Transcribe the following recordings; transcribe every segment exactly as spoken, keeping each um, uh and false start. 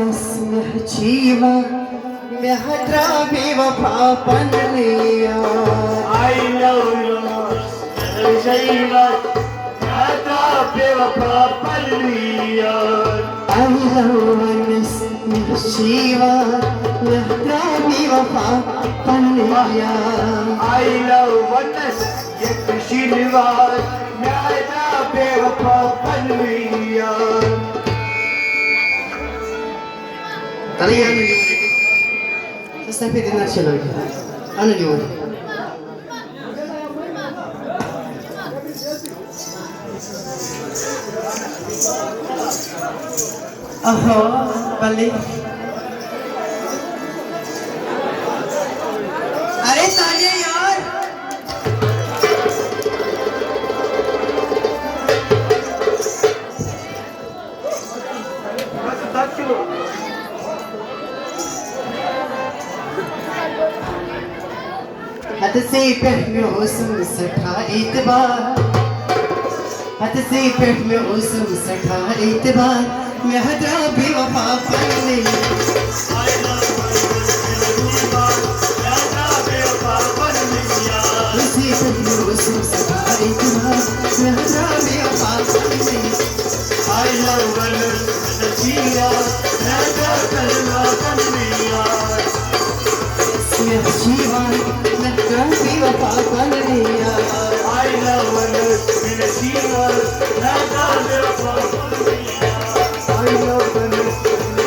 مےٚ چھِ یِوان، مےٚ ہا درٛاو بے وفا پننُے یار۔ I love you، مےٚ ہا چھِ یِوان، مےٚ ہا درٛاو بے وفا پننُے یار۔ I love you، مےٚ چھِ یِوان، مےٚ ہا درٛاو بے وفا پننُے یار۔ I love you، ییٚتہِ چھِ یِوان، مےٚ ہا درٛاو بے وفا پننُے یار۔ تَلہٕ یہِ اَنُن یور۔ سفید نقشہٕ لٲگِتھ۔ اَنُن یور۔ اہو، بلے۔ ارے تالیاں یار۔ حدسے پٮ۪ٹھ مےٚ اوسُم سٮ۪ٹھاہ اعتبار۔ حدسے پٮ۪ٹھ مےٚ اوسُم سٮ۪ٹھاہ اعتبار۔ مےٚ ہا درٛاو بے وفا پننُے۔ حدسے پٮ۪ٹھ مےٚ اوسُم سٮ۪ٹھاہ اعتبار۔ مےٚ ہا درٛاو بے وفا پننُے۔ I love you، مےٚ چھِ یِوان، مےٚ درٛاو بے وفا پننُے یار۔ مےٚ چھِ یِوان، مےٚ درٛاو بے وفا پننُے یار۔ I love you، مےٚ چھِ یِوان، مےٚ درٛاو بے وفا پننُے یار۔ I love you، مےٚ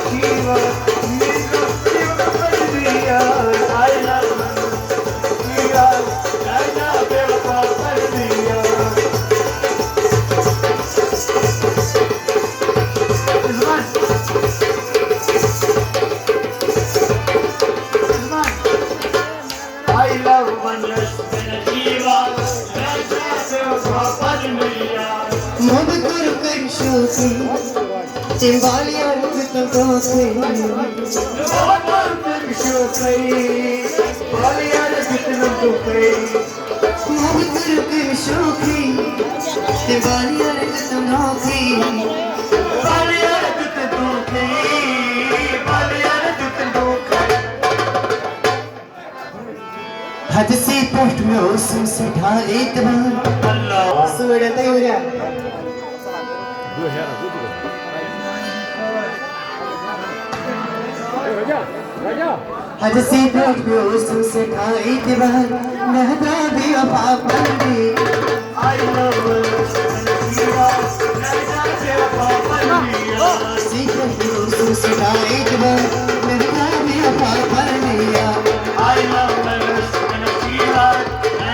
چھِ یِوان، مےٚ درٛاو بے وفا پننُے یار۔ I love you۔ محبت کوٚرُکھ أمۍ شوقٕے، تٔمۍ بالیار دیُتنَم دھوکَے۔ محبت کوٚرُکھ أمۍ شوقٕے، بالیار دیُتنَم دھوکَے۔ محبت کوٚرُکھ أمۍ شوقٕے، تٔمۍ بالیار دیُتنَم دھوکَے۔ بالیار دیُتنَم دھوکَے، بالیار دیُتنَم دھوکَے۔ حدسے پٮ۪ٹھ مےٚ اوسُم سٮ۪ٹھاہ اعتبار۔ اللہ۔ سٲڑۍ تہٕ یوٗریا۔ حدسے پٮ۪ٹھ مےٚ اوسُم سٮ۪ٹھاہ اعتبار۔ مےٚ ہا درٛاو بے وفا پننُے۔ حدسے پٮ۪ٹھ مےٚ اوسُم سٮ۪ٹھاہ اعتبار۔ مےٚ ہا درٛاو بے وفا پننُے یار۔ I love you، مےٚ چھِ یِوان، مےٚ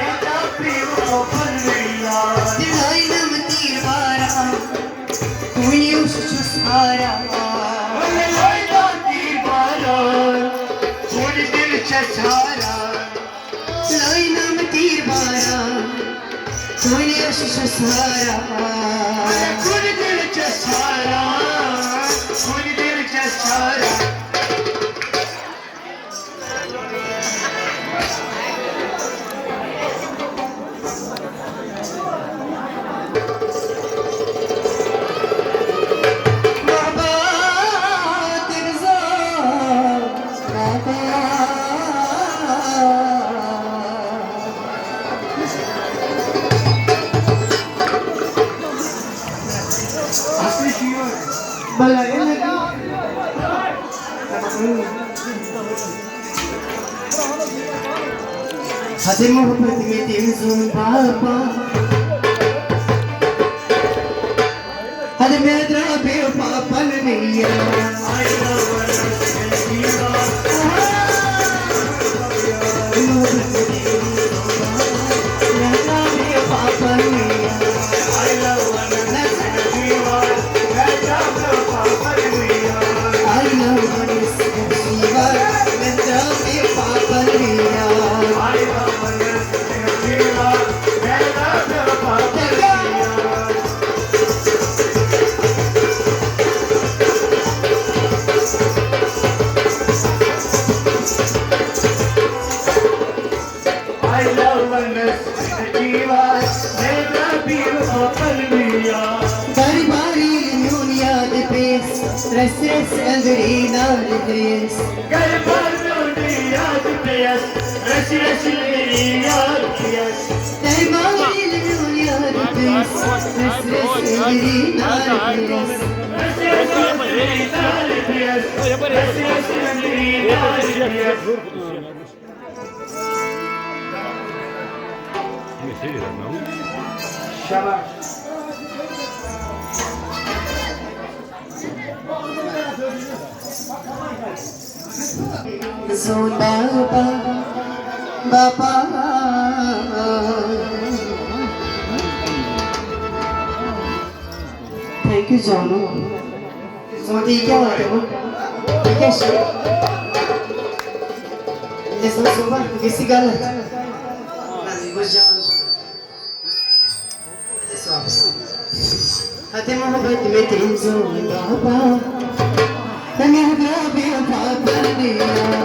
ہا درٛاو بے وفا پننُے یار۔ دِلٲینَم تیٖر باران، کُنہِ اوس چھُس ہاران۔ دِلٲینَم تیٖر باران، کُنہِ دِل چھَس ہاران۔ دِلٲینَم تیٖر باران، کُنہِ اوس چھُس ہاران۔ کُنہِ دِل چھَس ہاران، کُنہِ دِل چھَس ہاران۔ بلا، اے لگی۔ حد محبت میں تیری زون پاپا۔ حد میں درا بے پاپا رس رس أنٛدری نار ترٛیش۔ گرٕ بار میون یاد پیس، رس رس أنٛدری یاد پیس۔ تۄہہِ ما ییٚلہِ میون یاد پیس، رس رس أنٛدری نار ترٛیش۔ رس رس أنٛدری نار پیس، رس رس أنٛدری نار پیس۔ شاباش۔ سون باپا، باپا۔ Thank you جانو۔ سون تہِ یہِ کیٛاہ واتیومُت؟ یہِ کیٛاہ چھُ؟ أسۍ ما سُمبا؟ یہِ گژھِ غلط۔ نہ، یہِ گوٚژھ جان۔ أسۍ واپس۔ ہتے محبت میں تٔمۍ زون بابا۔ محراب وفا بنیا۔